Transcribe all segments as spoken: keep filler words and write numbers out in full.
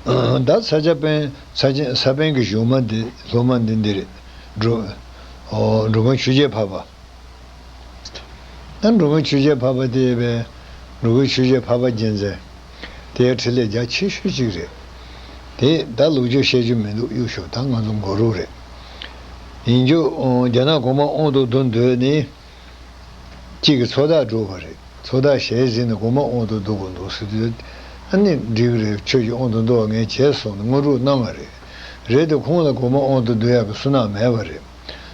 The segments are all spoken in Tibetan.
ད་ས་སྐྱ་པཎ་ས་སྐྱ་ས་པཎ་གྱི་གཞུག་མ་འདི་སློབ་མ་འདི་འདི་རེད། འགྲོ་འགྲོ་མགོན་ཆོས་རྒྱལ་འཕགས་པ། ད་འགྲོ་མགོན་ཆོས་རྒྱལ་འཕགས་པ་དེ་བས། འགྲོ་མགོན་ཆོས་རྒྱལ་འཕགས་པ་རྒྱལ་མཚན། དེའི་འཕྲིན་ལས་རྒྱ་ཆེ་ཤོས་གཅིག་རེད། དེ་ད་ལོ་རྒྱུས་བཤད་རྒྱུ་མི་འདུག་གཡུག་ཞོག་ད་ང་ཚོ་མགོ་རུ་རེད། ཡིན་རྒྱུ་རྒྱ་ནག་གོང་མ་དབང་དུ་བསྡུ་འདོད་ནི། གཅིག་གིས་མཚོ་རྟགས་སྒྲུབ་པ་རེད། མཚོ་རྟགས་ཞལ་གཟིགས་ནས་གོང་མ་དབང་དུ་བསྡུ་དགོས་འདུག་ཟེར་དུས། ཨ་ནི་འགྲིག་གི་རེད། ཁྱོད་ཀྱིས་དབང་དུ་བསྡུ་བ་ངས་བྱས་སོང་ནས་དངོས་གྲུབ་གནང་བ་རེད། རེད་དེ་ཁོང་ལ་གོང་མ་དབང་དུ་བསྡུ་ཡག་གི་བསོད་ནམས་མེད་པ་རེད།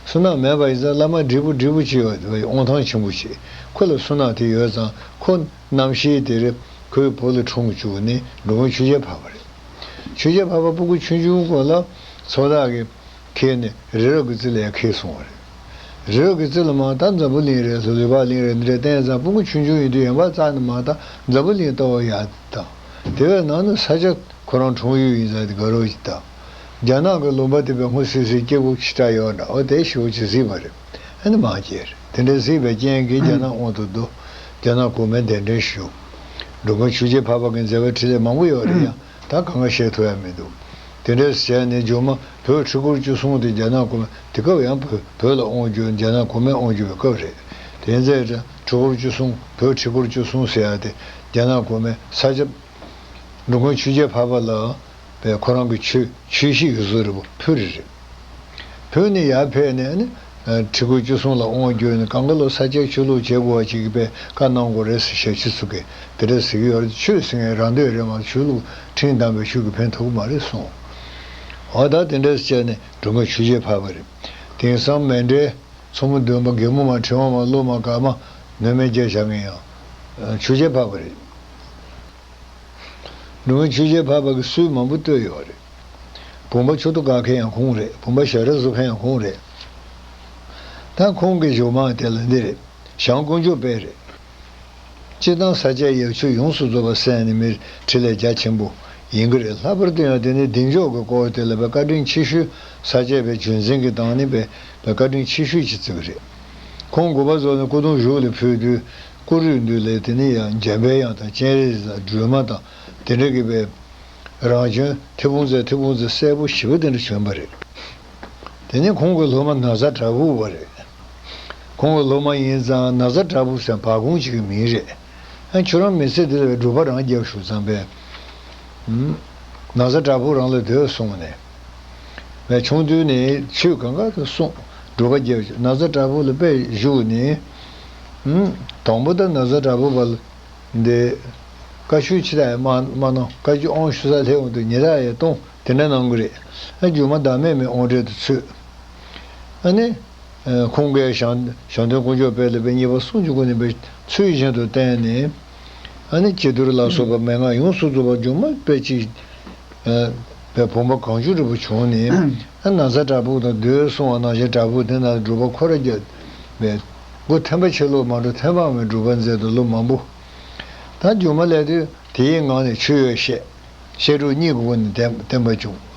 བསོད་ནམས་མེད་པ་ཡིན་ཙང་བླ་མ་བགྲེས་པོ་བགྲེས་པོ་ཅིག་ཡོད་དེ་དབང་ཐང་ཆེན་པོ་ཅིག་ཁོ་ལ་བསོད་ནམས་དེ་ཡོད་ཙང་ཁོ་རྣམ་ཤེས་དེར་ཁོའི་བུ་ལ་འཁྲུངས་བཅུག་ནས་འགྲོ་མགོན་ཆོས་རྒྱལ་འཕགས་པ་རེད། ཆོས་རྒྱལ་འཕགས་པ་སྤུ་གུ་ཆུང་ཆུང་སྐབས་ལ་མཚོ་རྟགས་ཀྱི་ཁྱེར་ནས་རི་རབ་ཀྱི་རྩེ་ལ་ཡར་འཁྱེར་སོང་བ་རེད། རི་རབ་ཀྱི་རྩེ་ལ་མར་ད་འཛམ་བུ་གླིང་རེད་ལྷོ་ལུས་འཕགས་གླིང་རེད་འདི་འདྲ་བསྟན་ཙང་སྤུ་གུ་ཆུང་ཆུང་ཡིན་དུས་ཡོན་པ་རྩ་ནས་མར་ད་འཛམ་བུ་གླིང་ལྟ་བུ་ཡར་དང་། དེ་བས་ན་ནི་ས་སྐྱ་ཁོ་རང་འཁྲུངས་ཡུལ་ཡིན་ཙང་དེ་དགའ་རོགས་ཀྱིས་ད། རྒྱ་ནག་གི་ལུང་པ་དེ་བས་སྔོ་སིལ་སིལ་སྐྱེ་དགུ་ཁྱི་སྐྲ་ཡོད་འདྲ་འོ་དེ་ཞེ་པོ་ཅིག་གཟིགས་པ་རེད། ཨ་ནི་མར་བསྐྱལ་རེད། དེ་འདྲ་གཟིགས་པའི་རྐྱེན་གྱིས་རྒྱ་ནག་དབང་དུ་བསྡུ། རྒྱ་ནག་གོང་མའི་གདན་འདྲེན་ཞུ། འགྲོ་མགོན་ཆོས་རྒྱལ་འཕགས་པ་གི་མཛད་པའི་འཕྲིན་ལས་མང་པོ་ཡོད་རེད་ཡ། ད་གང་ག་བཤད་ཐུབ་ཡ་མི་འདུག་དེ་འདྲས་བྱས་ནས་མཇུག་མ་བོད་ཁྲི་སྐོར་བཅུ་གསུམ་དེ་རྒྱ་ནག་གོང་མ་དེ་སྐབས་ཡང་བོད་བོད་ལ་དབང་བསྒྱུར་རྒྱ་ནག་གོང་མས་དབང་བསྒྱུར་བའི་སྐབས་རེད། དེ་ཚེ་ཁྲི་སྐོར་བཅུ་གསུམ་བོད་ཁྲི་སྐོར་བཅུ་གསུམ་ཟེར་ཡ་དེ་རྒྱ་ནག་གོང་མས་ས་སྐྱ་འགྲོ་མགོན་ཆོས་རྒྱལ་འཕགས་པ་ལ་པས་ཁོ་རང་གི་ཆོས་ཆོས་གཞིས་ཀྱི་བཟོ་རིལ་པོ་ཕུལ་རེ་རེད། བོད་ནས་ཡར་ཕེབས་ནས་ནི། ཁྲི་སྐོར་བཅུ་གསུམ་ལ་དབང་བསྒྱུར་ནས་གང་ག་ལོ་ས་སྐྱའི་ཆོས་ལུགས་བྱེད་དགོས་པ་ཅིག་གི་པས་བཀའ་གནང་དགོས་རེད་ཟེར་ཞབས་ཕྱི་ཚུ་གིས་དེ་འདྲ་ཟེར་གྱི་ཡོད་རེད། ཆོས་ཟེར་མཁན་རང་འདོད་རེད་མ་གཏོགས་ཆོས་ལུགས་ཁྲིམས་དམ་པའི་ཆོས་ཀྱིས་ཕན་ཐོགས་ཀྱི་མ་རེད་གསུངས། འོ་ད་དེ་འདྲ་བྱས་ནས་འགྲོ་མགོན་ཆོས་རྒྱལ་འཕགས་པ་རེད། དེང་སང་མཎྜལ་མཚོ་མོ་བདུན་པ་རྒན་མོ་མ་ཁྲི་མ་མ་སློབ་མ་དཀར་མ་ནུ་མའི་རྒྱལ་བྱ་ངན་ཡང་ཆོས་རྒྱལ་འཕགས་པ་རེད། འགྲོ་མགོན་ཆོས་རྒྱལ་འཕགས་པ་གི་སྲོལ་མང་པོ་བཏོད་ཡོད་རེད། བུམ་པ་མཆུ་ཏོ་བཀག་མཁན་ཡང་ཁོང་རེད། བུམ་པ་ཞབས་ར་བཟོ་མཁན་ཡང་ཁོང་རེད། ད་ཁོང་གི་བཞུགས་མ་དེ་ལ་འདི་རེད། ཞང་དཀོན་མཆོག་དཔལ་རེད། སྤྱིར་བཏང་ས་སྐྱའི་ཡབ་ཆོས་ཡོངས་སུ་རྫོགས་པ་གསན་ནི་མིར་འཕྲིན་ལས་རྒྱ་ཆེན་པོ་ཡིན་གྱི་རེད། ལྷག་པར་དུ་ཡང་དེ་ནི་བདེ་མཆོག་གི་སྐོར་དེ་ལ་བཀའ་དྲིན་ཆེ་ཤོས་ས་སྐྱའི་བའི་རྒྱུན་འཛིན་གྱི་སྟངས་ནི་བའི་བཀའ་དྲིན་ཆེ་ཤོས་ཅིག་བརྩི་གི་རེད། ཁོང་དགོངས་པ་རྫོགས་ནས་སྐུ་གདུང་བཞུགས་ལ་ཕུལ་དུས། སྐུ་རུས་འདུས་ལས་དེ་ནི་ཡང་འཇམ་པའི་དབྱངས་དང་སྤྱན་རས་གཟིགས་དང་སྒྲོལ་མ་དང་དེ་འདྲ་གི་བའི་རང་བྱོན་ཐེ་བུང་རྩེ་ཐེ་བུང་རྩེ་གསལ་པོ་ཞེ་པོ་དེ་འདྲ་བྱོན་པ་རེད། དེ་ནི་ཁོང་གི་སློབ་མ་ན་བཟའ་གྲྭ་ཕུག་པ་རེད། ཁོང་གི་སློབ་མ་ཡིན་ཙང་ན་བཟའ་གྲྭ་ཕུག་ཟེར་བ་གུང་ཅིག་གི་མིང་རེད། ཨ་ཁྱོད་རང་མི་ཚེ་འདི་ལ་བའི་སྒྲུབ་པ་རང་རྒྱབ་ཞུ་ཙམ་པས། ན་བཟའ་གྲྭ་ཕུག་རང་ལ་སྡོད་གསུངས་ནས། བས་ཆུང་དུས་ནས་ཆོས་གང་ག་དུ་གསུངས། སྒྲུབ་པ་རྒྱབ་ན་བཟའ་གྲྭ་ཕུག་ལ་དཔེ་བཞུགས་ནས། དང་པོ་ད་ན་བཟའ་གྲྭ་ཕུག་པ་ལ་འདི་བཀའ་ཆོས་ཅི་ལྟར་མ་མ་གནང་། བཀའ་བརྒྱུད་དབང་ཞུ་ས་སླེབས་འོང་དུས་ཉི་ཟླ་ཡས་གཏོང་དེ་འདྲ་གནང་གི་རེད། ཨ་རྒྱུ་མ་བདག་མེད་མའི་དབང་གྲལ་དུ་ཚུད། ཨ་ནི། ཁོང་གིས་ཞང་ཞང་སྟོན་དཀོན་མཆོག་དཔལ་ལ་དཔེ་གཉིས་པ་གསུང་བཅུག་གོ་ནས་དཔེ་ཚུལ་བཞིན་དུ་བསྟན་ནས། ཨ་ནི་ཀྱེ་རྡོར་ལ་སོགས་པ་མན་ངག་ཡོངས་སུ་རྫོགས་པ་སྒྱུ་མ་དཔེ་ཅིག་དཔེ་བུམ་པ་གང་བྱུང་འདྲ་པོ་བྱུང་ནས། ཨ་ན་བཟའ་གྲྭ་ཕུག་དང་སྡོད་གསུང་བ་ནང་བཞིན་གྲྭ་ཕུག་དེ་ན་སྒྲུབ་པ་ཁོ་ར་རྒྱབ་པའི་སྒོ་ཐེམ་པ་ཕྱེ་ལོ་མ་འགྲོ་ཐེམ་པའམ་སྒྲུབ་པ་མཛད་དུ་ལོ་མང་པོ། ད་སྒྱུ་མ་ལས་དུས་དེའི་ངང་ནས་ཆོས་ཡོད་བཤད། བཤད་སྒྲུབ་གཉིས་ཀྱི་སྒོ་ནས་བསྟན་བསྟན་པ་བྱུང་།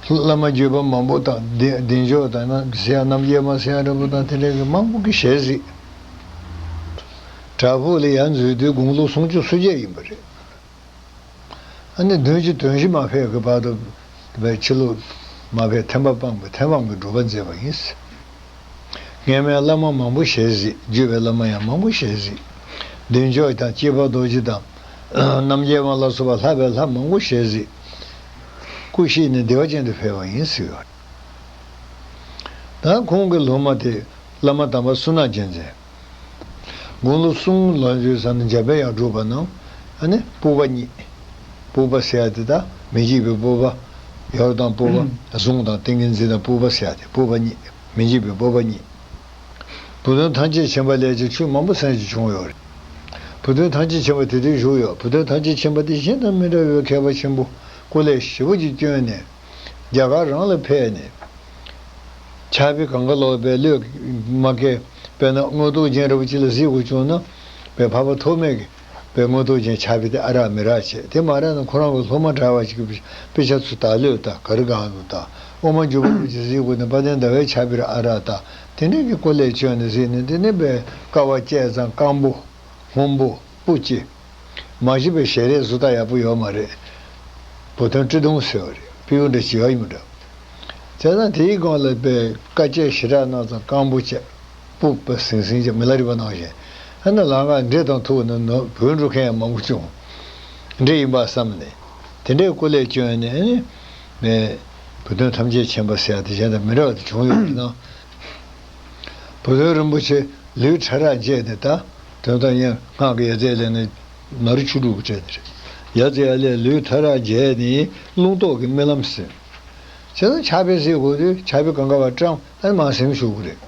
བླ་མ་བརྒྱུད་པ་མང་པོ་དང་བདེ་བདེ་མཆོག་དང་ན་ཟེར་ཡ་རྣམ་རྒྱལ་མ་ཟེར་ཡ་འདྲ་པོ་དང་དེ་འདྲ་གི་མང་པོ་གི་ཞལ་གཟིགས། གྲྭ་ཕུག་ལ་ཡར་འཛུལ་དུས་དགུང་ལོ་སུམ་ཅུ་སོ་བརྒྱད་ཡིན་པ་རེད། ཨ་ནི་བདུན་ཅུ་དོན་བཞི་མ་ཕེབས་ཀྱི་བར་དུ་བའི་ཕྱི་ལོ་མ་ཕེབས་ཐེམ་པ་སྤངས་པའི་ཐེམ་སྤངས་ཀྱི་སྒྲུབ་པ་མཛད་པ་ཡིན། སྔས་མའི་བླ་མ་མང་པོ་ཞལ་གཟིགས། བརྒྱུད་པའི་བླ་མ་ཡང་མང་པོ་ཞལ་གཟིགས། བདེ་མཆོག་དང་སྐྱེས་པ་རྡོ་རྗེ་དང་། རྣམ་རྒྱལ་མ་ལ་སོགས་པ་ལྷ་བའི་ལྷ་མང་པོ་ཞལ་གཟིགས། སྐུ་གཤེགས་ནས་བདེ་བ་ཅན་དུ་ཕེབས་པ་ཡིན་ཟེར་བ། ད་ཁོང་གི་སློབ་མ་དེ་བླ་མ་དམ་པ་བསོད་ནམས་རྒྱལ་མཚན། དགུང་ལོ་གསུམ་ལོན་དུས་ཙམ་ནས་འཇམ་པའི་དབྱངས་སྒྲུབ་པ་ནང་། ཨ་ནི་སྤོབས་པ་རྙེད། སྤོབས་པ་ཟེར་ཡ་དེ་དག་མི་འཇིགས་པའི་སྤོབས་པ། ཡར་དང་སྤོབས་པ། གཟུངས་དང་ཏིང་ངེ་འཛིན་དང་སྤོབས་པ་ཟེར་ཡ་དེ་སྤོབས་པ་རྙེད། མི་འཇིགས་པའི་སྤོབས་པ་རྙེད། བུ་སྟོན་ཐམས་ཅད་མཁྱེན་པ་ལས་ཀྱང་ཆོས་མང་པོ་གསན་ཅིང་བྱུང་ཡོད་རེད། བུ་སྟོན་ཐམས་ཅད་མཁྱེན་པ་དེ་དུས་བཞུགས་ཡོད། བུ་སྟོན་ཐམས་ཅད་མཁྱེན་པ་དེ་གཞན་དང་མི་འདྲ་བའི་མཁས་པ་ཆེན་པོ་སྐུ་ལས་ཞེ་པོ་ཅིག་བསྐྱོན་ནས། རྒྱ་གར་རང་ལ་ཕེབས་ནས། ཕྱག་དཔེ་གང་ག་ལོག་པའི་བློས་མ་བཀལ། དཔེར་ན་དངོས་རྟོགས་ཅན་འདྲ་པོ་ཅིག་ལ་གཟིགས་དགོས་བྱུང་ན། པའི་འཕགས་པ་ཐོགས་མེད་ཀྱི་པའི་དངོས་རྟོགས་ཅན་ཕྱག་དཔེ་དེ་ཨ་རག་མི་རག་བྱས། དེ་མ་རག་ན་ཁོ་རང་གི་སློབ་མ་གྲྭ་བ་ཅིག་གི་དཔེ་ཆ་ཚུར་དག་ལོས་ལྟ་ག་རེ་གང་འདུག་ལྟ། དབུ་མ་འཇུག་པ་ཅིག་གཟིགས་དགོས་ན་དཔལ་ལྡན་ཟླ་བའི་ཕྱག་དཔེ་ར་ཨ་རག་ལྟ། དེ་འདྲ་གི་སྐུ་ལས་བསྐྱོན་ནས་གཟིགས་ནས། དེ་ནས་པའི་དཀའ་བ་སྤྱད་ཙང་སྐམ་པོ། སྔོན་པོ་སྤུ་ལྕེ། མ་གཞི་པའི་ཞལ་རས་བཟོ་ལྟ་ཡག་པོ་ཡོད་མ་རེད། བུ་སྟོན་སྤྲི་དུང་ཟེར་བ་རེད། སྤྲེའུ་འདྲ་བྱེད་ཡག་ཡིན་པ་འདྲ། བྱས་ཙང་དེའི་སྒང་ལ་དཔེ་དཀའ་སྤྱད་ཞེ་དྲག་གནང་ཙང་སྐམ་པོ་བྱས། སྤུབས་པ་ཟིང་ཟིང་བྱས། མི་ལ་རས་པ་ནང་བཞིན། ཨ་ནི་ལམ་ཁ་འདྲེ་དང་ཐུག་ནས་ནོར་བུད་འགྲོ་མཁན་ཡང་མང་པོ་བྱུང་། འདྲེ་ཡིན་པ་བསམ་ནས། དེ་འདྲའི་སྐུ་ལས་བསྐྱོན་ནས་ཨ་ནི། ནས། བུ་སྟོན་ཐམས་ཅད་མཁྱེན་པ་ཟེར་ཡག་དེ་གཞན་དང་མི་འདྲ་བ་དེ་བྱུང་ཡོད་པ་དང་། བུ་སྟོན་རིན་པོ་ཆེ་ལུས་ཕྲ་རགས་བརྗེས་ནས། ད་དོན་དག་ཡང་སྔགས་ཀྱི་ཡ་རྩེ་ལས་ནི་ནོར་བཅུ་དྲུག་སྤྲད་ནི་རེད། ཡ་རྩེ་ཡ་ལས་ལུས་ཕྲ་རགས་བརྗེས་ནས་རླུང་ཏོག་གི་རྨི་ལམ་ཟིན། བྱས་ཙང་ཕྱག་དཔེ་གཟིགས་དགོས་དུས་ཕྱག་དཔེ་གང་ག་བ་བཀྲམ། ཨ་ནི་མར་གཟིམ་བཞུགས་ཀྱི་རེད།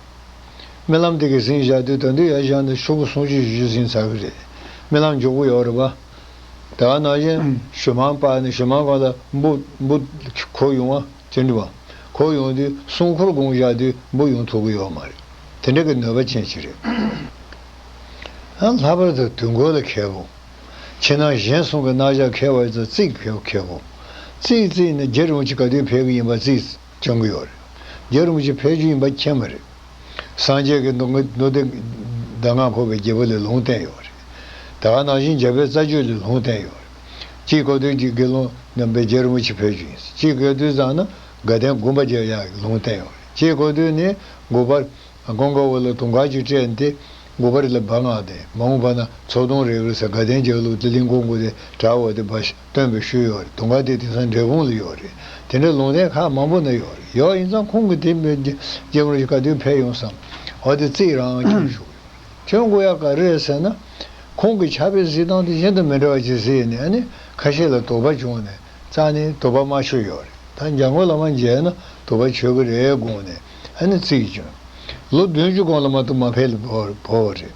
རྨི་ལམ་དེ་གི་ཟིན་བཞག་དུས་ད་དུང་ཡར་བཞག་ནས་ཤོག་བུ་སུམ་ཅུ་བཞི་བཅུ་ཟིན་ཚར་གི་རེད། རྨི་ལམ་མགྱོགས་པོ་ཡོད་རེད་པ། དེ་ག་ནང་བཞིན་ཞུ་མང་སྤར་ནས་ཞུ་མང་སྒང་ལ་འབུ་འབུ་གོ་ཡོང་བ་དེ་འདྲ་བ། གོ་ཡོང་དུས་སྲུང་འཁོར་དགོངས་བཞག་དུས་འབུ་ཡོང་ཐུབ་ཀྱི་ཡོད་མ་རེད། དེ་འདྲ་གི་ནུས་པ་ཅན་ཞིག་རེད། ཨ། ལྷག་པར་དུ་དུས་འཁོར་ལ་མཁས་པོ། ཕྱི་ནང་གཞན་གསུམ་གྱི་རྣམ་གཞག་མཁས་པ་ཡིན་ཙང་རྩིས་མཁས་མཁས་པོ། རྩིས་རྩིས་ནི་རྗེ་རིན་པོ་ཆེ་ག་དུས་ཕེབས་ཀྱི་ཡིན་པ་རྩིས་སྐྱོང་གི་ཡོད་རེད། རྗེ་རིན་པོ་ཆེ་ཕེབས་རྒྱུ་ཡིན་པ་མཁྱེན་པ་རེད། སངས་རྒྱས་ཀྱི་མདོ་མདོ་སྡེ་གདམས་ངག་ཕོར་པའི་རྒྱལ་པོ་ལས་ལུང་བསྟན་ཡོད་རེད། དེ་ག་ནང་བཞིན་འཇམ་དཔལ་རྩ་རྒྱུད་ལས་ལུང་བསྟན་ཡོད་རེད། གཅིག་གོ་དུས་ཀྱི་དགེ་སློང་རྣམ་པའི་རྗེ་རིན་པོ་ཆེ་ཕེབས་རྒྱུ་ཡིན། གཅིག་གོ་དུས་ཙང་ན་དགའ་ལྡན་དགོངས་པ་རྒྱལ་ཡག་ལུང་བསྟན་ཡོད་རེད། གཅིག་གོ་དུས་ནི་དགོངས་པ། ཀུན་དགའ་བོ་ལ་དུང་དཀར་ཅིག་སྤྲད་དེ། དགོངས་པ་རེ་ལ་བ་མངགས་ཏེ། མ་འོངས་པ་ན་ཚོགས་དུང་རེ་རེ་ཟེར་དགའ་ལྡན་རྒྱལ་གླུ་དེ་གླིང་སྐོར་དགོས་ཏེ་གྲགས་འོ་དེ་བ་སྟོན་པའི་ཤུལ་ཡོད་རེད། དུང་དཀར་དེ་དེང་སང་འབྲས་སྤུངས་ལ་ཡོད་རེད། དེ་འདྲའི་ལུང་བསྟན་ཁག་མང་པོ་ན་ཡོད་རེད། ཡོད་ཡིན་ཙང་ཁོང་གིས་དེ་མི་རྗེ་རིན་པོ་ཆེ་ག་དུས་ཕེབས་ཡོང་བསམ། འོ་དེ་རྩིས་རང་སྐྱོང་ཞུ་གི་ཡོད་རེད། སྐྱོང་དགོས་ཡག་ག་རེ་རེད་ཟེར་ན། ཁོང་གི་ཕྱག་དཔེ་གཟིགས་སྟངས་དེ་གཞན་དང་མི་འདྲ་བ་ཅིག་གཟིགས་ནས། ཨ་ནི་ཁ་ཤས་ལ་དོགས་པ་བྱུང་ནས། རྩ་ནས་དོགས་པ་མ་ཆོད་ཡོད་རེད། ད་འཇམ་མགོན་བླ་མ་མཇལ་ན་དོགས་པ་ཆོད་ཀྱི་རེད་དགོངས་ནས། ཨ་ནི་རྩིས་བྱུང་། ལོ་བདུན་ཅུ་གོང་ལ་མ་གཏོགས་མ་ཕེབས་ལ་བོར་བོར་བ་རེད།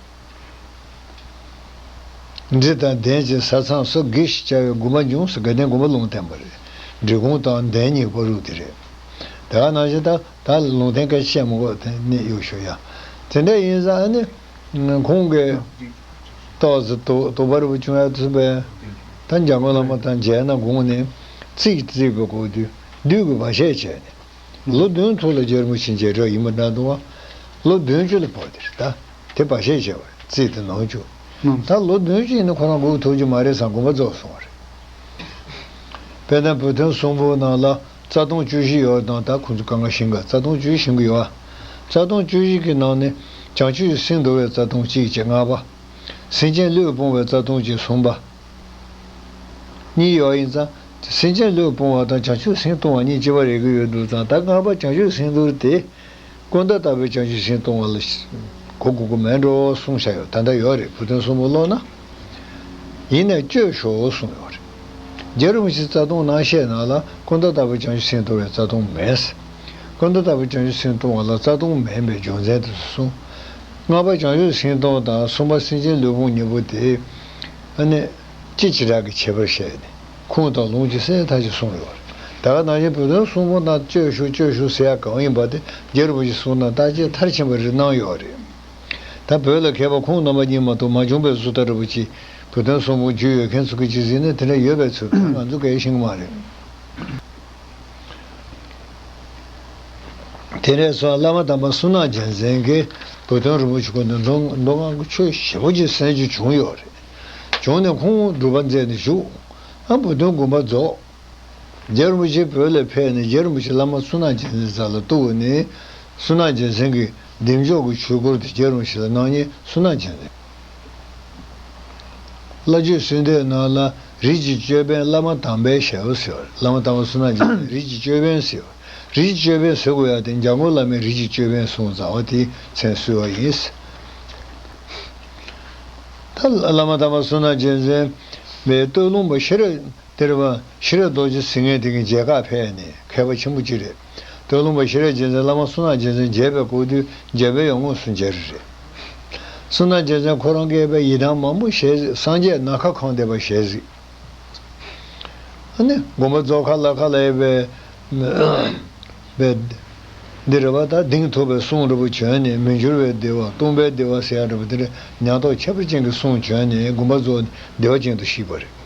འབྲི་དང་ལྡན་ཅིང་ས་མཚམས་སོ་དགེ་ཞེས་བྱ་བའི་དགོངས་པ་འབྱུང་ཟེར་དགའ་ལྡན་དགོངས་པ་ལུང་བསྟན་པ་རེད། འབྲི་གུང་དང་ལྡན་གཉིས་པོ་རུ་དེ་རེད། དེ་ག་ནང་བཞིན་ད། ད་ལུང་བསྟན་སྐད་ཆ་བཤད་མི་དགོས། དེ་ནི་གཡུག་ཞུ་ཡ། དེ་འདྲ་ཡིན་ཙང་ཨ་ནི། ཁོང་གིས་ཏོག་ཙམ་དོགས་དོགས་པ་རེ་བྱུང་ཡ་ཐུབ་པས། ད་འཇམ་མགོན་བླ་མ་དང་མཇལ་ན་དགོངས་ནས། རྩིས་རྩིས་པའི་སྐོར་དུས་བདུད་ཀྱི་བར་ཆད་བྱས་ནས། ལོ་བདུན་ཐོག་ལ་རྗེ་རིན་པོ་ཆེ་མཇལ་གྲབས་ཡིན་པ་འདྲ་འདུག་བ། ལོ་བདུན་ཅུ་ལ་བབས་ཏེ་རེད་ད། དེ་བར་ཆད་བྱས་པ་རེད། རྩིས་དེ་ནང་བཅུག་ད་ལོ་བདུན་ཅུ་ཡིན་ན་ཁོ་རང་སྒུག་ཐུབ་ཀྱི་མ་རེད་བསམ་དགོངས་པ་རྫོགས་སོང་བ་རེད། དཔེར་ན་བུ་སྟོན་གསུམ་པོ་ནང་ལ་རྩ་ལྟུང་བཅུ་བཞི་ཡོད་དང་། ད་ཁོང་ཚོ་གང་ག་ཤེས་ག་རྩ་ལྟུང་བཅུ་བཞི་ཤེས་ཀྱི་ཡོད་ཨ། རྩ་ལྟུང་བཅུ་བཞི་གི་ནང་ནས་བྱང་ཆུབ་ཀྱི་སེམས་འདོར་བའི་རྩ་ལྟུང་གཅིག་བྱས། ལྔ་པ། སེམས་ཅན་བློས་སྤོང་བའི་རྩ་ལྟུང་བཅས་གསུམ་པ། གཉིས་ཡོད་ཡིན་ཙང་། སེམས་ཅན་བློས་སྤོང་བ་དང་བྱང་ཆུབ་སེམས་གཏོང་བ་གཉིས་གཅིག་པ་རེད་ཀྱི་ཡོད་འདུག་ཙང་། ད་ལྔ་པ་བྱང་ཆུབ་སེམས་འདོར་དེ། ཀུན་ཏུ་བརྟགས་པའི་བྱང་ཆུབ་སེམས་གཏོང་བ་ལ་གོ་དགོས་ཀྱི་མེད་འགྲོ་གསུངས་བཞག་ཡོད། ད་ལྟ་ཡོད་རེད། བུ་སྟོན་གསུམ་པོ་ཀློག་ན། ཡིན་ནས་སྤྱོད་ཤོག་གསུངས་ཡོད་རེད། རྗེ་རིན་པོ་ཆེ་རྩ་ལྟུང་གནང་བཤད་ནང་ལ་ཀུན་ཏུ་བརྟགས་པའི་བྱང་ཆུབ་སེམས་གཏོང་བའི་རྩ་ལྟུང་མེད། ཀུན་ཏུ་བརྟགས་པའི་བྱང་ཆུབ་སེམས་གཏོང་བ་ལ་རྩ་ལྟུང་མེད་པའི་རྒྱུ་མཚན་དེ་གསུངས། ལྔ་པ་བྱང་ཆུབ་སེམས་གཏོང་དང་གསུམ་པ་སེམས་ཅན་བློས་སྤོང་གཉིས་པོ་དེ། ཨ་ནི། ཅི་བྱེ་བྲག་གི་ཁྱད་པར་བཤད་ནས། ཁུངས་དང་ལུང་གི་གསལ་ཐག་ཆོད་གསུངས་ཡོད་རེད། ད་ག་ནང་བཞིན་བུ་སྟོན་གསུམ་པོ་ནང་སྤྱོད་ཤོག་སྤྱོད་ཤོག་ཟེར་ཡ་གང་ཡིན་པ་དེ་རྗེ་རིན་པོ་ཆེ་གསུང་ན་བརྟག་དཔྱད་མཐར་ཕྱིན་པ་རེ་གནང་ཡོད་རེད། ད་བོད་ལ་མཁས་པ་ཁོང་རྣམ་པ་གཉིས་མ་གཏོགས་མ་བྱུང་བའི་བཟོ་ལྟ་འདྲ་པོ་ཅིག་བུ་སྟོན་གསུམ་པོ་རྒྱུས་ཡོད་མཁན་ཚོ་གིས་ཅིག་གཟིགས་ན་དེ་འདྲ་ཡོད་པའི་ཚོད་དུ་ང་ཚོ་གས་ཤེས་ཀྱི་མ་རེད། དེ་ནས་བཟུང་བླ་མ་དམ་པ་གསུང་ནག་རྒྱལ་མཚན་གྱིས་བུ་སྟོན་རིན་པོ་ཆེ་ཁོ་ནི་མདོ་མདོ་སྔགས་ཀྱི་ཆོས་ཞེ་པོ་ཅིག་གསན་རྒྱུ་བྱུང་ཡོད་རེད། བྱུང་ནས་ཁོང་སྒྲུབ་པ་མཛད་ནས་བཞུགས། ཨ། བུ་སྟོན་དགོངས་པ་རྫོགས། རྗེ་རིན་པོ་ཆེ་བོད་ལ་ཕེབས་ནས་རྗེ་རིན་པོ་ཆེ་བླ་མ་གསུང་ནག་རྒྱལ་མཚན་རྩ་ལ་གཏུགས་ནས། གསུང་ནག་རྒྱལ་མཚན་གྱིས་བདེ་མཆོག་གི་ཆོས་སྐོར་དེ་རྗེ་རིན་པོ་ཆེ་ལ་གནང་མཁན་གསུང་ནག་རྒྱལ་མཚན། བླ་བརྒྱུད་གསོལ་འདེབས་ནང་ལ་རིགས་ཀྱི་ཅོད་པན་བླ་མ་དམ་པས་ཞབས་ཟེར་བ་རེད། བླ་མ་དམ་པ་གསུང་ནག་རྒྱལ་མཚན་རིགས་ཀྱི་ཅོད་པན་ཟེར་བ། རིགས་ཀྱི་ཅོད་པན་ཟེར་དགོས་ཡ་དེ་འཇམ་མགོན་བླ་མས་རིགས་ཀྱི་ཅོད་པན་གསུངས་ཙང་བ་དེའི་མཚན་གསོལ་བ་ཡིན། ད་བླ་མ་དམ་པ་གསུང་ནག་རྒྱལ་མཚན་པའི་སྟོད་ལུང་པ་ཤེས་རབ། དེར་བ་ཤེས་རབ་རྡོ་རྗེ་ཟེར་མཁན་དེ་གི་མཇལ་ཁ་ཕེབས་ནས་མཁས་པ་ཆེན་པོ་གཅིག་རེད། སྟོད་ལུང་པ་ཤེས་རབ་རྒྱལ་མཚན་བླ་མ་གསུང་ནག་རྒྱལ་མཚན་མཇལ་བའི་སྐོར་དུས་མཇལ་བའི་ཡང་དངོས་སུ་མཇལ་རེ་རེད། གསུང་ནག་རྒྱལ་མཚན་ཁོ་རང་གིས་པའི་ཡི་དམ་མང་པོ་ཞལ་གཟིགས། སངས་རྒྱས་ནམ་མཁའ་གང་བསྡད་པ་ཞལ་གཟིགས། ཨ་ནི་དགོངས་པ་རྫོགས་ཁ་ལ་ཁ་ལ་ཡོད་པའི་པའི་འདི་རེད་བ། ད་གདེང་ཐོབ་པའི་གསུང་འདྲ་པོ་བྱོན་ནས་མི་འགྱུར་བའི་བདེ་བ། སྟོང་པའི་བདེ་བ་ཟེར་ཡ་འདྲ་པོ་དེ་འདྲ་ཉམས་རྟོགས་ཁྱད་པར་ཅན་གྱི་གསུང་བྱོན་ནས་དགོངས་པ་རྫོགས་ནས་བདེ་བ་ཅན་དུ་གཤེགས་པ་རེད།